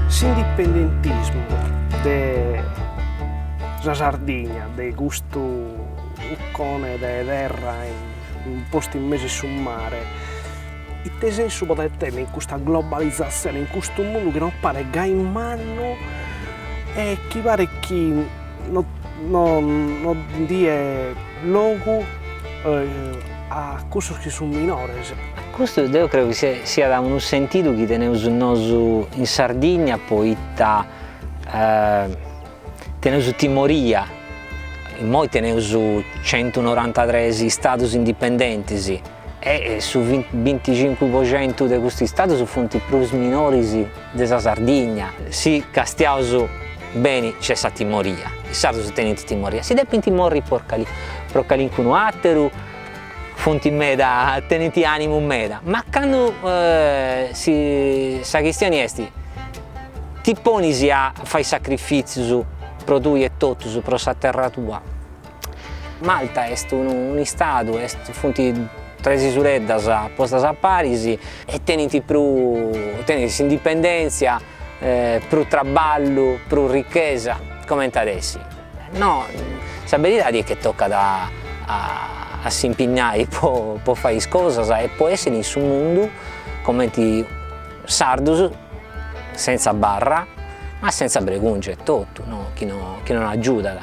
S'indipendentismu de sa Sardigna, de custu 'uccone de terra postu in mesu 'e su mare, ite sensu podet tenner in custa globalizatzione, in custu mundu chi nos paret gai mannu e chi paret chi no no no diet logu a cussos chi sun minores. Custu deu creu chi siat unu sentidu chi teneus nosu in Sardigna poita teneus timoria, immoi teneus centunorantatres istadus indipendentis e su binticincu po centu de custus istadus funt prus minoris de sa Sardigna, si castiaus beni nc'est sa timoria, is sardus tenint timoria, si depint morri po pro calincunu ateru, funt meda, tenint animu meda, ma candu si sa chistioni est ti ponis a fai sacrifitzius pro tui e totus, pro sa terra tua. Malta est unu unu-istadu, est funt tres isuleddas postas a paris e tenint prus tenint s'indipendentzia, prus traballu, prus richesa, comente at essi? No, sa beridadi est che tocat a a s'impignai po po fai is cosas e po essiri in su mundu cumenti sardus senza barra ma senza bregungia etotu, no, chi no chi non agiudat.